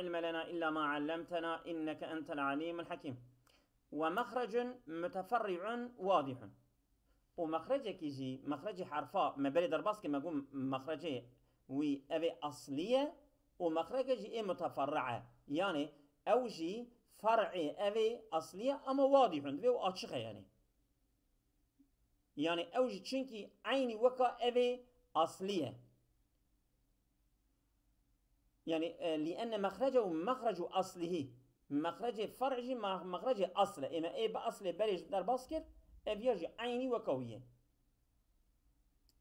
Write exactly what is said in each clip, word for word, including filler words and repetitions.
علم لنا إلا ما علمتنا إنك أنت العليم الحكيم. ومخرج متفرع واضح. û mexrecekî jî, mexrecê herfa, me berê derbas kir, me got mexrecê wî ev ê aslî ye û mexrece jî ê muteferre ye. Yanî ew jî fer'ê ev ê aslî ye, ama wadîhun, divê û açiq e yanî. Yanî ew jî çunkî eynî weka ev ê aslî ye. Yanî, e, لأن مخرجه مخرج أصله. Mexrecê fer'î jî ma-, mexrecê asl e. Ê me ê bi aslê berê jî derbas kir, ev ya jî eynî weka wî ye.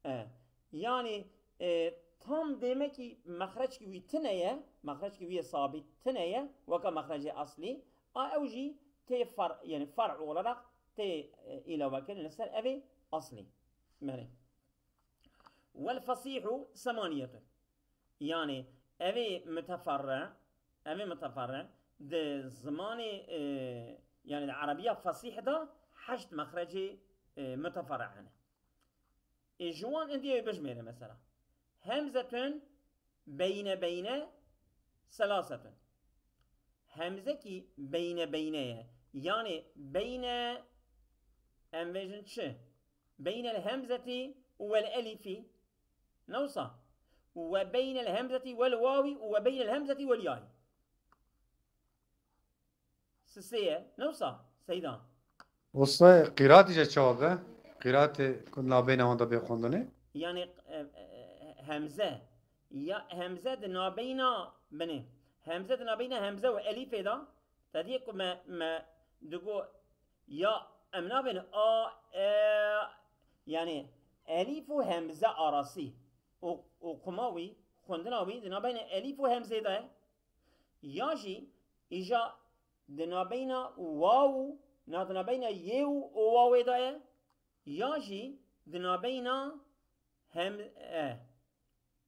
E, yanî, e, tam dêmekî mexreckî wî tune ye, mexreckî wî yê sabît tune ye, weka mexrecê aslî, a ew jî tê fer-, yanî fer'î olarak tê, e, îlave kirin li ser ev ê aslî. Belê. والفصيح ثمانية. Yanî ev ê muteferre, ev ê muteferre di zimanê, e, yanî di erebiya fesîh de heşt mexrecê, e, muteferre hene. Ê ji wan indiyê bijmêre mesela. Hemzetun beyne beyne selasetun. Hemzekî beyne beyne ye. Yanî beyne, em bêjin çi? Beynel hemzetî û wel elîfî. Ne wisa? Û we beynel hemzetî wel wawî û we beynel hemzetî wel yayî. Sisê ye. Ne wisa? Seyda. Wisa qîratî jî çawa be? Qîratê ku nabeyna wan de bê xwendinê? Yanî, e, e, hemze. Ya hemze di nabeyna binê. Hemze di nabeyna hemze û elîfê de. Te diyê ku me, me digo ya em nabên a, e, yanî elîf û hemze arasî. Û, û quma wî, xwendina wî di nabeyna elîf û hemzê de ye. Ya jî îja di nabeyna waw û, na di nabeyna yê û û wawê de ye. Ya jî di nabeyna hem, e.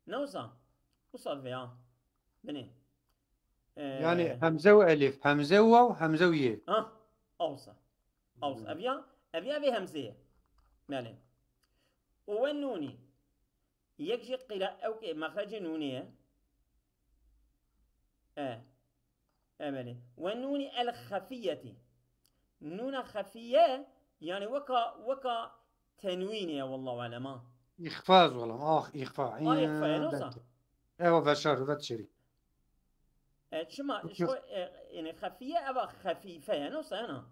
Ne wisa? Wisa divê ha. Binê. E, Yanî hemze û elîf, hemze û waw, hemze û yê. Ha, awsa. Awsa. Ev ya, ev ya vê hemzê ye. Belê. Û we nûnî. Yek jî qîra-, ew ke mexrecê nûnê ye. E. E, belê. Ve nûnî el xefiyetî. Nûna xefiye, yanî weka, weka tenwînê ye, wallahu alem, ha. Îxfa ez walam, ax, îxfa. Ay, îxfa ye, ne wisa? Ewa veşar, vet şerî. E, çima, Yok, yok. Şo, e, yanî xefiye, eva xefîfe ye, ne wisa, yana?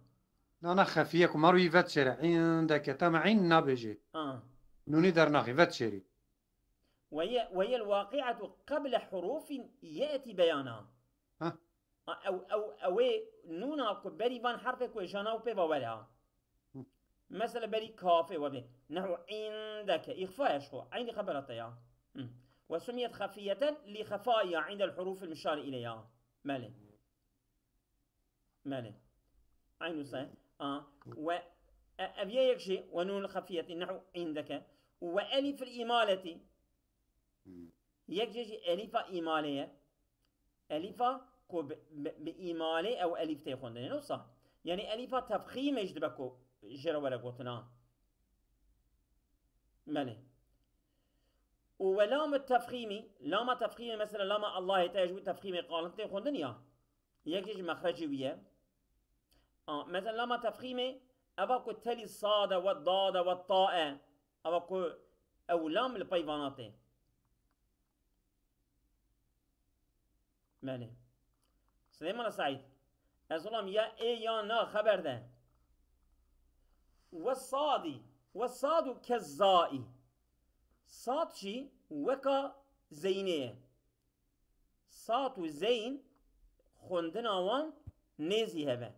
Na, na, xefiye, ku mar wî vet şerî. Îndeke, tam în nabêjê. Ha. Nûnî dernaxî, vet şerî. وهي، وهي الواقعة قبل حروف يأتي بيانها. Ha. A, ew, ew, ew ê nûna ku berî van herfê ku êşana û pê ve were ha. Hı. Mesela berî kafê we bê. Nehu indeke. Îxfa ye ji xwe. Eynî xebera te ya. Hı. وسميت خفية لخفائها عند الحروف المشار إليها. Belê. Belê. Eyn û se. A. Ve, e, ev ye yek jî, ve nûnul xefiyetî, nehu îndeke. Û ve elîfil îmaletî. Hmm. Yek jê jî elîfa îmalê ye. Elîfa ku bi, bi, bi îmalê ew elîf tê xwendinê, ne wisa? Yanî elîfa tefxîmê jî dibe ku jê re were gotina. Belê. Û ve lam tefxîmî, lama tefxîmê, mesela lama Allahê te ji wî tefxîmê qalin tê xwendin ya. Yek jî ji mexrecê wî ye. A, mesela lama tefxîmê, eva ku telî sad e, we dad e, we ta e. Eva ku ew lam li pey vana tê. Belê. Silêmana Seîd. Ez olam ya ê ya na xeber de. We sadî. We sad û kezzaî. Sad jî weka zeynê ye. Sad û zeyn xwendina wan nêzî heve.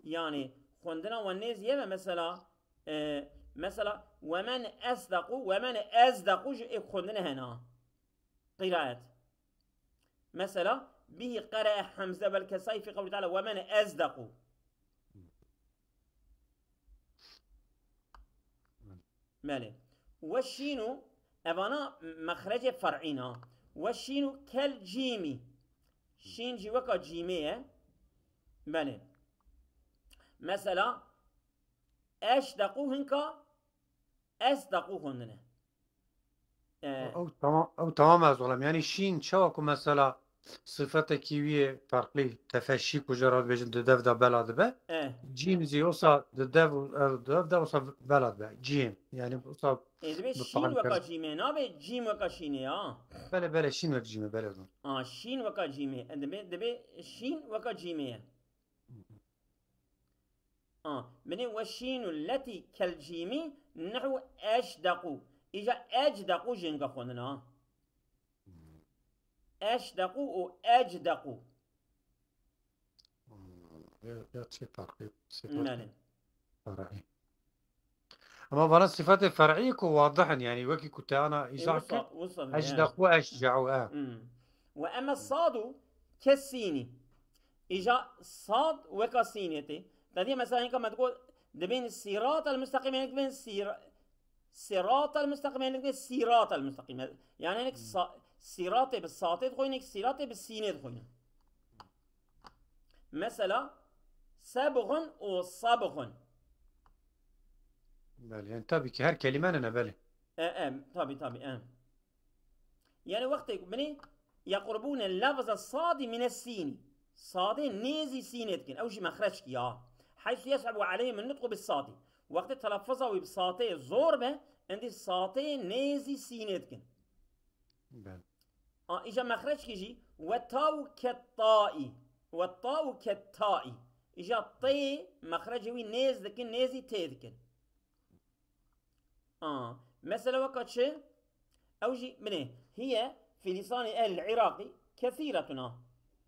Yanî xwendina wan nêzî heve, mesela, e, mesela, "Ve men esdaqu, ve men esdaqu" ji ê xwendine hena. Qiraet. Mesela, "Bihi qere'e Hemze vel Kesai fi qewli Teala, ve men esdaqu." Belê. Ve şînu, evana mexrecê fer'în a. Ve şînu kel cîmî. Şîn jî weka cîmê ye. Belê. Mesela, eşdeqû hinka esdeqû xwendine. E, Ew tamam, ew tamam ez olam. Yanî şîn çawa ku mesela Sifetekî wî yê ferqlî, tefeşî ku jê re dibêjin di dev de bela dibe. E. Cîm zî wisa di dev, ev, di dev de wisa bela dibe. Cîm. Yani wisa E, dibe bi şîn parantez. Weka cîmê nabe, cîm weka şînê ya. Belê, belê, şîn wek cîmê, belê. A, şîn weka cîmê. E, dibe, dibe şîn weka cîmê ye. A, binê we şînu letî kel cîmî nehu eşdeqû. Îca ecdeqû jê nika xwendin ha. Eşdeqû û ecdeqû. Ya, ya çi farqı? Sifat Yani. Fer'î. Ama bana sifetê fer'î ku wadih in, yani wekî ku te ana E, îzah wisa, kir. wisa dibe, Eş yani. Deqû, eş ce'û, e. Hmm. Ve emme sadu kessînî. Îca sad weka sînê tê. Te diye mesela hinka me digot, dibên sîratel mustaqîm, yani dibên sîra-, sîratel mustaqîm, yani dibên sîratel mustaqîm. Yani hinek sa-, sîratê bi satê dixwîne, hinek sîratê bi sînê dixwîne. Mesela, sebxun û sabxun. Belê, yani tabii ki her kelime ne, belê. E, e, tabii, tabii, e. Yani wextê ku binê yequrbûne lafza sadi mine sînî. Sadê nêzî sînê dikin. Ew jî mexreçkî ya. Heysu yes'ebu aleyhim nutqu bis sadi. Wextê telaffuza wî bi satê zor be, endî satê nêzî sînê dikin. Belê. A, îca mexreçkî jî, we taw ket taî. We taw ket taî. Îca tê mexrecê wî nêz dikin, nêzî tê dikin. A, mesela weka çi? Ew jî binê, hiye fî lîsanî ehlil Iraqî kesîretun a.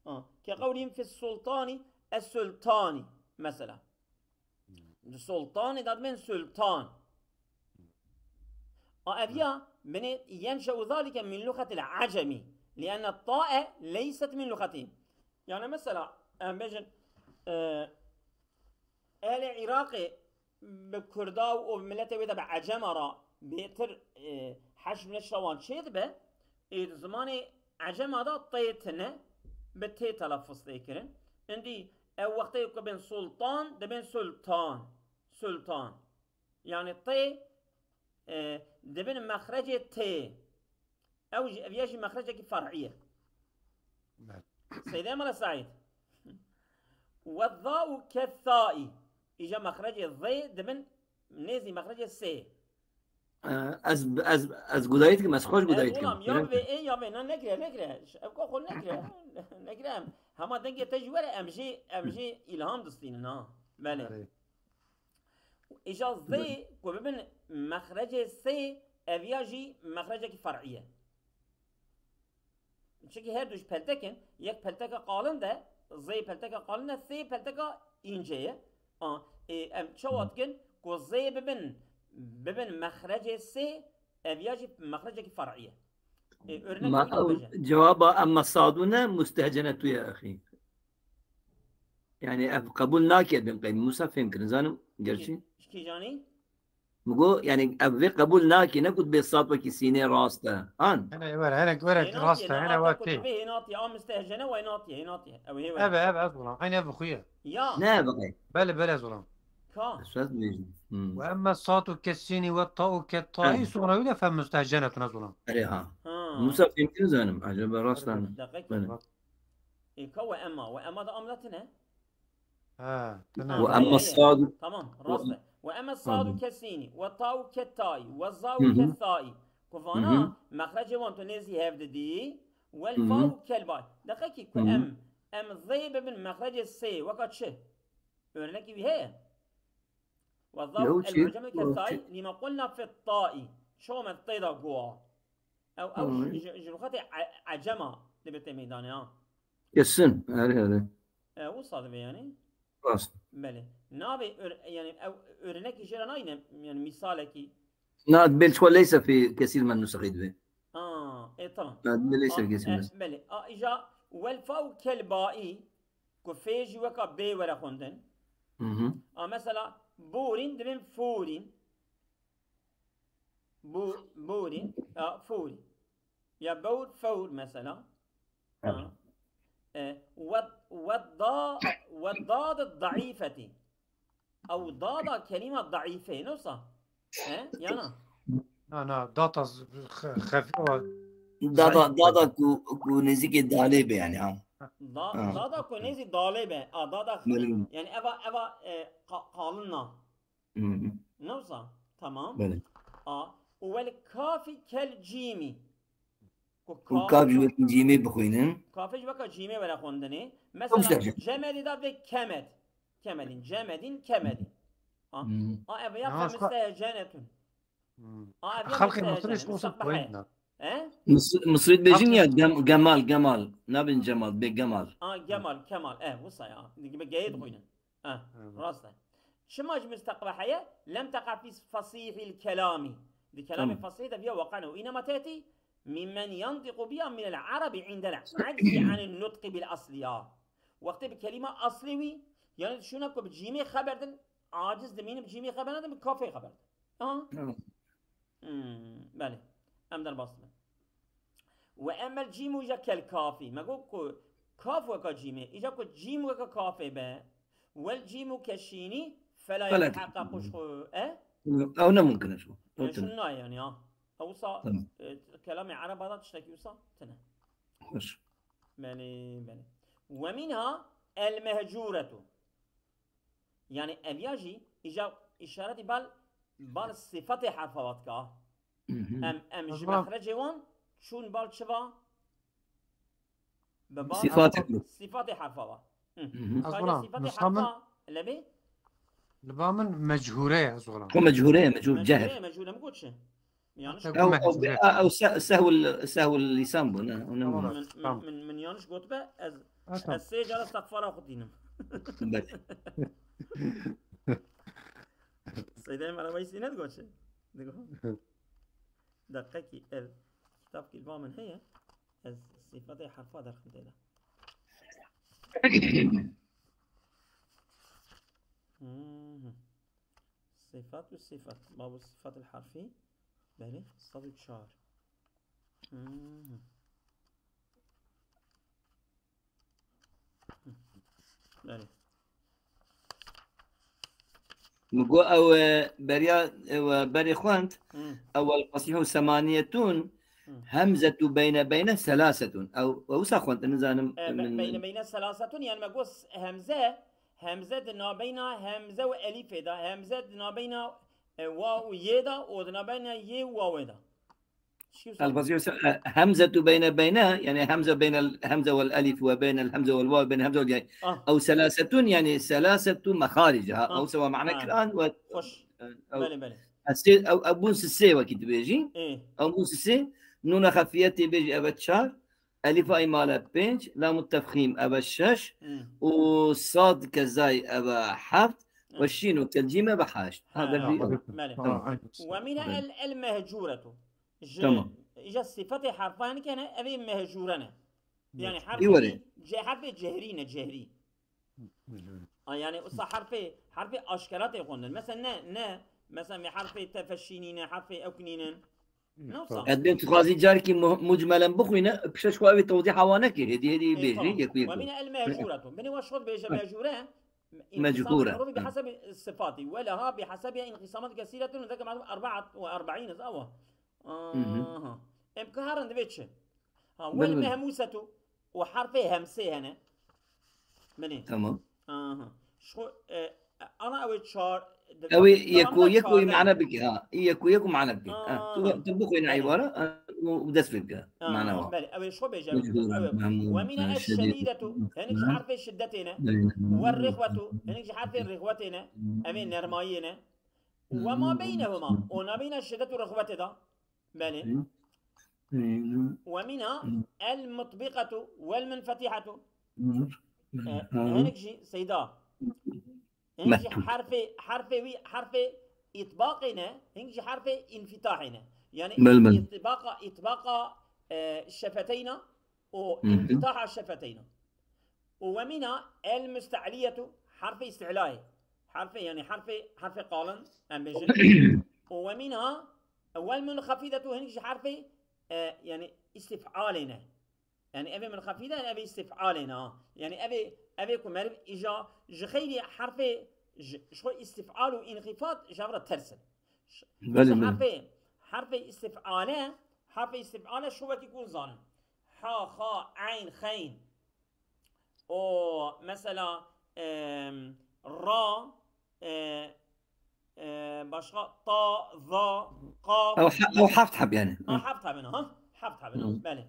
A, ke qewlîm fî sultanî, es sultanî, mesela. Di sultanê de dibên sultan. A, ev ya, binê yenşe'u zalike min luxetil ecemî. Lienne tae leyset min luxetî. Yani mesela, em bêjin, e, ehlê Iraqê bi Kurda û bi miletê wê de bi Ecema re bêtir, e, heşm neşra wan çê dibe, ê di zimanê Ecema de tê tine bi tê telafuz tê kirin. Îndî ew wextê ku bên sultan, dibên sultan. Sultan. Yani tê, e, dibin mexrecê tê. Ew jî, ev ya jî mexrecekî fer'î ye. Belê. Seydê Mela Seîd. We zâ û ke thâî. Îja mexrecê zê dibin nêzî mexrecê sê. Ez, ez, ez gudarî dikim, ez xweş gudarî Ez dikim. olam ya vê ê ya vê na nekire, nekire. Ev ka xwe nekire. Nekire em. Hema dengê te jî were em jî, em jî îlham distînin ha. Belê. Belê. Îja zê ku bibin mexrecê sê, ev ya jî mexrecekî fer'î ye. Çikî her du ji peltek in, yek pelteka qalin de, zê pelteka qalin de, sê pelteka înce ye. A, ê, em çawa dikin ku zê bibin, bibin mexrecê sê, ev ya jî mexrecekî fer'î ye. Ê, örnek Ma wî nabêje. Cevaba emma sadu ne mustehcene tu ya axî. Yani ev qebul nake bin qey Musa fêm kirin zanim gerçi. Kîjanî? Mi got yani ev vê qebul nake ne ku bê sat wekî sînê rast e. An. Hene were, hene were Hênatiye, rast e, ne hene hata were ku tê. dibê hênatiye, a mustehcene we natiye, hênatiye. Ew hê were. Eve, eve, ez olam. Hene bi xuye. Ya, Ne bixey. Belê, belê, ez olam. ka. Esas mecnun. Hmm. Ve emme sat û kessînî ve ta û kettayî, Ha. sonra wî de fem mustehcenetun, ez olam. Erê ha. Ha. Musa fêm kirin zanim. Acaba rast an. Deqek. Belê. E, ka we emma, we emma da amla tine? Ha, tine. Ha, Ve ya, emma ya. sadu. Tamam, Ve- rast e. Ve emma sadu Tamam. kessînî, ve ta û kettayî, ve za Hı û hı. kethayî. Ku Hı vana hı. mexrecê wan tu nêzî hev didî, Hı wel hı. fa û kelbay. Deqekî ku Hı hı. em, em zê bibin mexrecê sê, weka çi? Örnekî wî heye? Ve za Lew û çi? el mu'cemê Lew kethayî, çi? lîma qulna fit taî. Çawa me tê da goa? Ew, ew Hı. ji, ji, ji ruxetê e-, ecema dibe tê meydanê ha. Kesin. Erê, erê. E, wisa dibe yani. Rast. Belê. Nabê ör-, yani ew örnekî jê re nayne, yani misalekî. Na, belki leyse fi kesîr men nusxî dibe. Aa, e, tamam. Na, leyse A, fi kesîr e, men. Belê. A, îja wel fa û kel baî ku fê jî weka bê were xwendin. Hı hı. A, mesela borîn dibin forîn. Bu, borîn, a, forîn. Ya bor, for mesela. Evet. Ha. E, wed, wedda, weddad daîfetî. Ew dada kelîma daîfe, ne wisa? He? Yana? Na, na, data z-, xe-, xefîf, Dada, dada ku, ku nêzîkê dalê be yani ha. Da, ha. Dada ku nêzî dalê be. A, dada. Belê. Yani eva, eva e, ka, kalın na. Hı hı. Ne wisa? Tamam. Belê. A, û wel kafi kel cîmî. Ku kaf ji wekî cîmê bixwînin. Kafê ji weka cîmê were xwendinê. Mesela cemedî da vê kemed. Kemedîn, cemedîn, kemedîn. A, a ev ya femiste hecenetun. A ev ya xelkê Misirê ji wisa xwendin. He? Misir dibêjin ya gemal, gemal. Nabin cemal, bê gemal. A, gemal, kemal. E, wisa ya. Gibi geyê dixwînin. Eh, rast e. Çima ji misteqbe heye? Lem teqa fî fasîhil kelamî. Di kelamê fasîh de viya waqane. Û înema tetî mimmen yantiqu biya minel arabi indel aczi anin nutqi bil asliya. Wextê bi kelîma aslê wî, yani şûna ku bi cîmê xeber din, aciz dimînin bi cîmê xeber nadin, bi kafê xeber din. Aha. Hmm, belê. Em derbas dibin. Ve emmel cîmû îca kel kafî. Me got ku kaf weka cîmê. Îca ku cîm weka kafê be. Wel cîmû ke şînî fela yelheqa quş xwe. E? Ew ne mumkin e şu. Şun nayê yani ha. Ewsa e, kelamê ereba da tiştekî wisa tine. Xweş. Belê, belê. Ve minha el mehcuretu. Yani ev ya jî îja îşaretî bal bal sifetê herfa wa dika. Em, em ji mexrecê wan çûn bal çi va? Bi bal sifetê herfa wa. Kayda sifetê herfa lebê? Li ba min mechûre ye ez wala. Xwe mechûre ye, mechûr cehr. Mechûre, mechûre min got çi? Yanlış. Ew, ew, ew se-, sehwil, sehwil lisan bû, ne? Tamam, tamam. Min, min, min yanlış gotibe, ez, ez sê cara estexfara xwe dînim. Belê. Seydayê Merhaba Hüseyin ne digot çi? Digot. Deqekî ev kitabkî li ba min heye. Ez sifetê herfa derxim tê de. Sifat û sifat. Babu sifatil harfi. Belê, sed û çar. Hmm. Belê. Min got ew, e, beriya, ew, e, berê xwend, hmm, ewel fasîh û semaniyetun, hmm, hemzetu beyne beyne selasetun. Ew, ew wisa xwend, nizanim, e, be-, min beyne beyne selasetun, yani me got hemze, hemze di nabeyna hemze û elîfê de, hemze di nabeyna, e, waw û yê de, û di nabeyna yê û wawê de. Elfazî wisa, e, hemzetu beyne beyne, yani hemze beynel hemze vel elif ve beynel hemze vel vav, beynel hemze vel yay. Ah. Ew selasetun, yani selasetu mexaric. Ha, ew sewa mane kiran ve, xweş. E, ew, belê, belê. Ez sê, ew, ew bûn sisê wekî dibêjî. Ê. Ew bûn sisê, nûna xefiyetê bêjî eve çar, elifa îmale pênc, lamu tefxîm eve şeş, û sad kezay eve heft, ve şîn û kelcîm eve heşt. Ha, belê. Tamam. Ve mîne el, el mehcûretu. Ji, tamam, îja sifetê herfan kene, ev ê mehcûre ne. Yani herfê, ce-, herfê cehrî ne, cehrî. A, yani wisa herfê, herfê aşkera tê xwendin. Mesela ne, ne, mesela vê herfê tefeşînî ne, herfê ewknî ne. Ne wisa? Ez bêm tu xwazî carkî mu-, mucmelen bixwîne, pişeş xwe ev ê tewdîha wan neke, hêdî hêdî bêjî, yekû yekû. Ve mîne el mehcûretu. Binê wa şot bêje mehcûre. Mecbûr e. Mirovî bi hesabê sifatî. Weleha bi hesabê înqîsamat kesîretun, zeke ma'lum erbaat ve erbaîn ez awa. Aha. Em karin divê çi? Ha, wel mehmûsetu û herfê hemsê hene. Belê. Tamam. Aha. Şu, e, ana ew ê çar, ew ê yek û yek û mane bike, ha. Yek û yek û mane bike. Ha. Tu, tu bixwîne îbare, ha, û dest pê bike. Mana wa. Belê, ew ê şo bêje. Mecbûr, ew ê. Memnûn, we mîne ha, eş şedîd. Şedîdetu, hinek ji herfê şiddetê ne. Belê, memnûn. We rixwetu, hinek ji herfê rixwetê ne. Ev ê nermayiyê ne. Û we ma beynehuma, û nabeyna şiddet û rixwetê de. Belê. Hı. Hı. We mîna el mutbiqetu wel munfetihetu. Hı. E, ha. Hinek jî seyda. Hinek jî herfê, herfê wî, herfê îtbaqê ne, hinek jî herfê înfitahê ne. Yani, belê, belê, îtbaqa, îtbaqa, e, şefeteyna û, hı hı, înfitaha şefeteyna. Û wemîna el müste'liyetu, herfê îsti'layê. Herfê, yani herfê, herfê qalin, em bêjin. Û wemîna wel munxefidetu, hinek jî herfê, e, yani îstif'alê ne. Yani evê munxefide, yani evê îstif'alê ne, ha. Yani evê, evê ku meriv îja ji xeyrî herfê ji, ji xwe îstif'al û înxîfad ji hev re ters in. Ş-, belê, mesela belê. Herfê, herfê îstif'ale, Harfê îstîfale şu wekî ku zanin. Ha, xa, eyn, xeyn. O, mesela, em, ra, e, e, başka ta, za, qaf. Ew he-, ew heft heb yani. Ha, Hı. heft hebin, ha? Heft hebin, Hı. belê.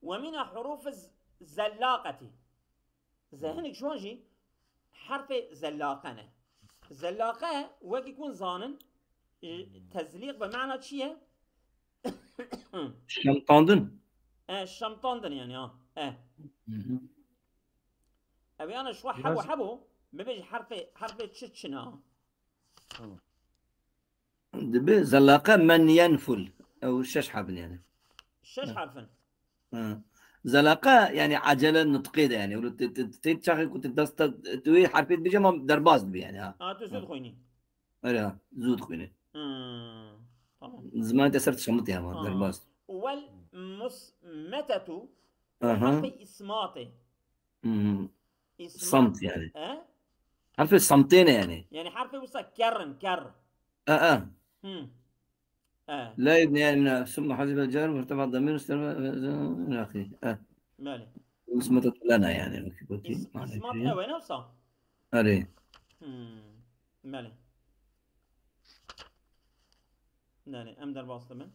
Ve mina huruf z-, zellaqeti. Ze-, hinek ji wan jî herfê zellaqe ne. Zellaqe wekî kun zanin, e, tezlîq bi mana çi ye? Şemtandin. E, şemtandin yani ha. E. Hı hı. Ev yani şu hebo Biraz hebo, bibêj herfê, herfê çi çina? Tamam. Dibe zellaqe men yenful. Ew şeş hebin yani. Şeş Ha. herfin. Ha. Zellaqe yani acele nutqê de yani. Öyle te, te, te çaxê ku te dest te, tu wê herfê dibêje ma derbas dibe yani ha. Ha, tu zû Ha. dixwînî. Öyle ha. Zû dixwînî. Hmm. Tamam. Zimanê te ser dişemit ya ma Ha. derbas. Wel musmetetu. Aha. Herfê ismatê. Hı hı. Îsmat. Samt yani. He? Herfê samtê ne yani? Yani herfê wisa kerrin, kerr. E, e. Hı. E. La yubni yani min, ثم حذف الجار وارتفع الضمير واستتر إلى آخره. E. Belê. Ismat lena yani. Is-, ismat ew e, ne wisa? Erê. Hı. Belê. Belê, em derbas dibin.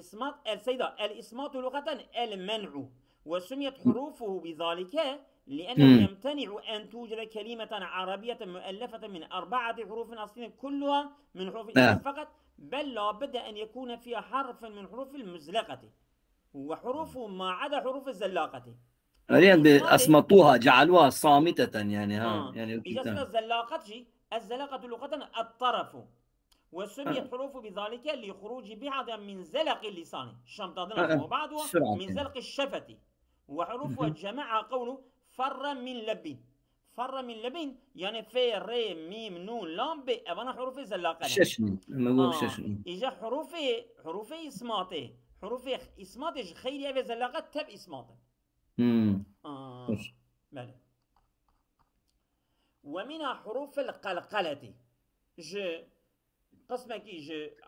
إسماط، السيدة، الإسماط لغة المنع، وسميت حروفه بذلك لأنه مم. يمتنع أن توجد كلمة عربية مؤلفة من أربعة حروف أصلية كلها من حروف آه. الإسماط فقط، بل لا بد أن يكون فيها حرف من حروف المزلقة، وحروف ما عدا حروف الزلاقة. Erê, em bi إسماط أصمطوها، جعلوها صامتة yani, ha, آه. yani, إجازة الزلاقة شي؟ الزلاقة لغة الطرف. وسميت آه. حروف بذلك لخروج بعضها من زلق اللسان. Şamtadina آه، آه. وبعضها Sürat من yani. زلق الشفة. وحروفها Hı hı. جمعها قوله فر من لب. فر من لب, yani fe, re, mîm, nûn, lam, be, evana hurufê zellaqe ne. Şeş mîm. Ama bu Ha, şeş mîm. Îja hurufê, hurufê îsmatê. Hurufê îsmatê ji xeyrî evê zellaqe teb îsmatê. Hmm. Aa, Hoş. Belê. Ve mina hurufil qelqeleti. Ji qismekî ji,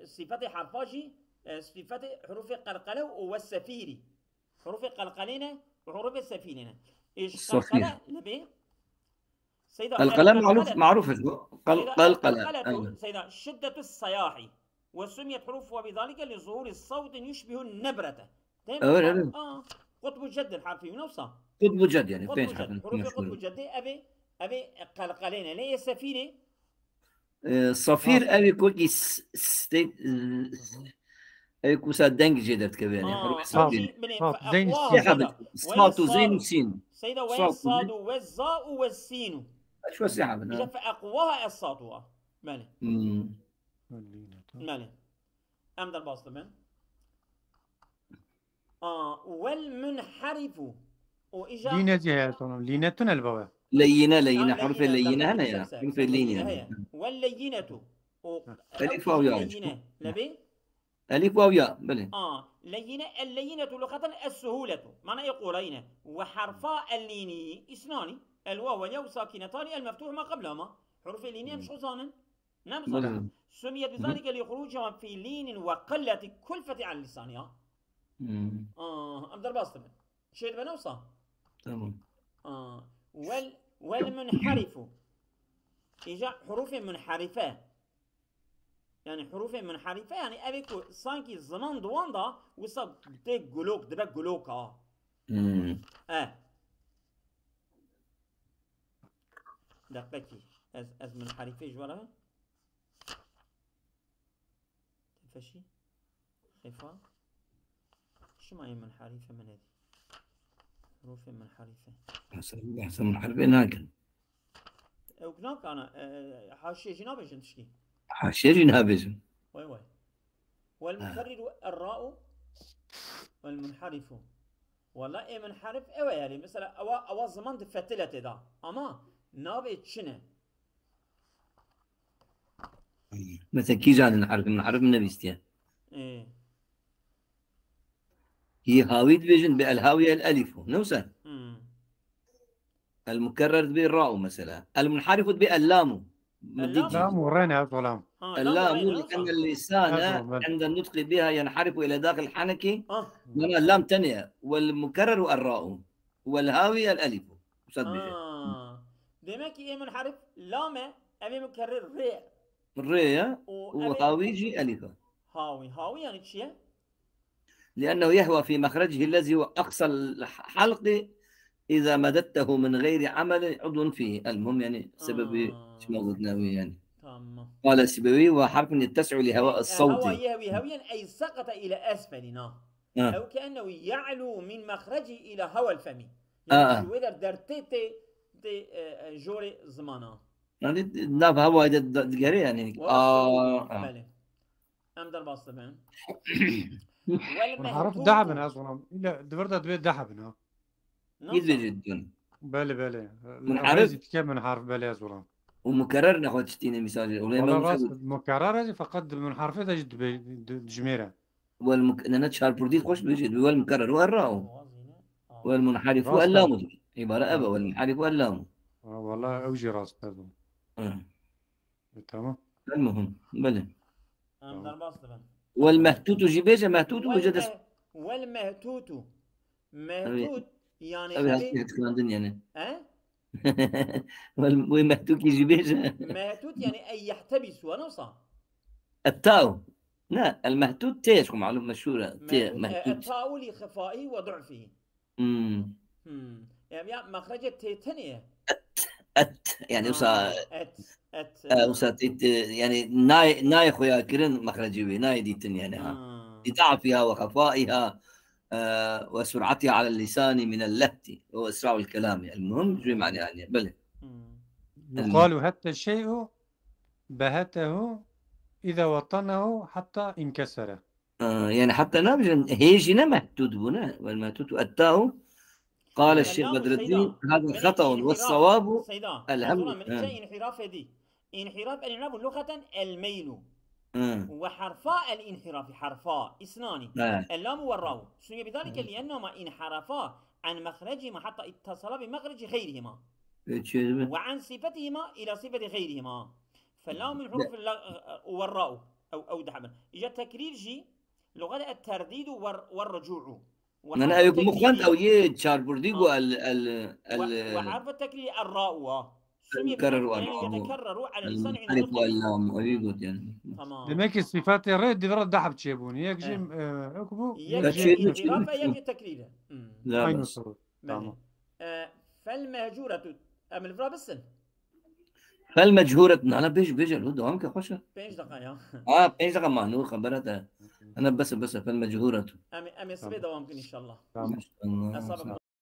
e, sifetê herfa jî, e, sifetê hurufê qelqele û we sefîrî. Hurufê qelqelê ne û hurufê sefîrê ne. Ê ji Safîr. Qelqele li bê. Seyda, Qelqele el-qelqele maruf, maruf e bu. Qel-, Seyda, qelqele. El-qelqeletu, Aynen. Seyda, şiddetu sayahi. Ve sumiyet hurufuha bi zalike li zuhuri savtin yuşbihu nebrete. Değil mi? Evet, evet. Aa, qutbu ceddil harfi, nefsa. Qutbu ced yani, Qutbu pênc ced. Harfin Hurufi meşhur. Qutbu ceddi, evi, evi qelqeleyne. Lê sefîrê, Ee, Safîr Ha. Ev ê kokî s-, s-, te-, ev ê ku sa deng jê derdikeve yani. Ha, Huruf ha, safîr. Safîr, binê, ha, fe zeyn eqwa sîn. Sê hebin. Seyda, Sat û zeyn û sîn. Seyda, we Sat û sad zeyn. Û we za û we sîn û. Eş we sê hebin, ha. Îja fe eqwaha es sat û a. Belê. Hmm. Belê. Em derbas dibin. Aa, wel munharifu. O îja Lîne jî heye, tamam. Lîne tune li bava. Leyine, leyine. Ha, Hurufê leyine, leyine hene ya. Hurufê leyine heye. Wel leyinetu. O Elif ew waw ya. Leyine. Lebê? Elif waw ya, belê. Aa, leyine, el leyinetu lugaten es suhuletu. Mana ê qolayî ne. Ve harfa el lînî, isnani, el waw ve yaw sakinetani el meftuh ma qebla ma. Hurufê lînî em ji xwe zanin. Ne Belê. Sumiyet bi zalike li xuruciha fi lînin ve qilleti kulfeti al lisaniha. Hmm. Aa, em derbas dibin. Çê dibe ne wisa? Tamam. Aa, wel, wel munharifu. Îja hurufê munharife. Yani hurufê munharife yani ev ê ku sanki ziman di wan da wisa tê gulok, dibe gulok ha. Hmm. E. Deqekî. Ez, ez munharîfê ji we re. Tefeşî. Xêfa. Şima yê munharîfe min edî. Hurufê munharîfe. Mesela behsa munharîfê nakin. Ew nakana, e, haşiye jî nabêjin tiştî. Haşiye jî nabêjin. Way way. Wel Ha. mukerriru erra'u wel munharifu. Wala ê munharif ew e yani. Mesela ewa, ewa ziman di fetile tê da. Ama navê çi ne? Mesela kîjan munharif, munharif nebîstiye. Ê. Yê hawî dibêjin bi el hawiye el elîf. Ne wisa? Hmm. El mukerrer dibê ra û mesela. El munharifu dibê el lam û. اللام. لام ورين يا غلام. ها، لام اللام ورين، لأن اللسان عند النطق بها ينحرف إلى داخل الحنك. اه معناها اللام تانية. والمكرر الراء. والهاوي الألف. Wisa dibêje. اه. Demek ki e munharif lame, ev ê mukerrer rê. Rê ye. O û hawî jî elîf e. Hawî. Hawî yani çi ye? لأنه يهوى في مخرجه الذي هو أقصى الحلق إذا مددته من غير عمل عضو فيه. المهم يعني سبب آه. شماغ ناوي يعني. Tamam. قال سيبويه: "وحرف يتسع لهواء هوى الصوت." يهوي هويا أي سقط إلى أسفل، نا. آه. أو كأنه يعلو من مخرجه إلى هوى الفم. آه، آه. Ji wê der dertê tê, tê, e, e, jorê zimana. يعني ناف هواي ده، ده، دقري يعني. Wala آه، آه. Belê. Em derbas dibin. Munharif deh bin ez olam. Île di vir de divê deh bin ha. Yid ve ciddun. Belê, belê. Munharif. Rêzî dike munharif belê ez olam. Û mukerrer nexwe tiştîne misal. Olê Valla me rast, wisa mukerrer ez fakat di munharifê de jî dibe-, di-, dijmêre. Wel muk-, nena çar purdî xweş bêje. Wel mukerrer û erra o. Wel munharif û Rast ellam e. o. Îbare ev e, wel munharif û ellam o. Ha, valla ew jî rast e. Hı. E, tamam. El muhim. Belê. Em derbas dibin. Wel mehtût û jî bêje mehtût û Wel jî dest. meh-, wel mehtûtu. Mehtût yani Ev ev hastî tıkandın yani. He? Wel, wel mehtûkî jî bêje. Mehtût yani ey yehtebisu, wisa. Ettav. Ne, el mehtût tê, şu malum meşhur e. Tê Mehtût, e, mehtût. Ettav li xifaihi ve du'fihi. Hmm. Hmm. Yani ya mexrece tê tenê ye. Et. Yani wisa, Et. Et. e, wisa tê, tê, yani nay, nay xoya kirin mexrecî wê, nay dîtin yani ha. Ha. لضعفها وخفائها، آه، وسرعتها على اللسان من اللهث وإسراع الكلام. المهم، جوي معنى يعني. بلى. Hmm. يقال هت الشيء بهته إذا وطنه حتى انكسر. آه، يعني حتى نابجن هيجي نمهتود بنا، والمهتود أتاه. قال الشيخ اللام بدر الدين: سيدا. هذا من خطأ، الانحراف. والصواب سيدا، الهم. أصلاً من آه. الشيء انحراف دي. انحراف الانحراف لغة الميل. آه. وحرفا الانحراف، حرفا اثنان. آه. اللام والراء. سمي بذلك لأنهما انحرفا عن مخرجهما حتى اتصلا بمخرج غيرهما. إيه، شو اسمه؟ وعن صفتهما إلى صفة غيرهما. فاللام من حروف الل-، والراء أو، أو دحبا. إجا تكرير جي لغة الترديد والر-، والرجوع. أنا أيوك مخوان أو يه تشار بورديغو آه. ال، ال، و-، ال، وحرف التكرير الراء. سمي المكرر بذلك لأنه والراء. يتكرر على لسان عند المنحرف النطق. واللام، أيوك يعني. تمام. Demek ki sifetê rê di vir de dehb çêbûn. Yek jî, إيه. e, yek يجي jî Kaçı- انحراف، يجي تكرير. Hmm. لا aynı بس. soru. Belê. Tamam. E, فالمهجورة. Em li vira bisin. فالمجهورة، أنا بيج، بيج، الهدى، هم كخشة. Pênc deqa ya. آه، بيج دقة ما نور خبرتها. أنا بس، بس، فالمجهورة. Em, em ê sibê dewam bikin inşallah. Tamam. الله. Hesaba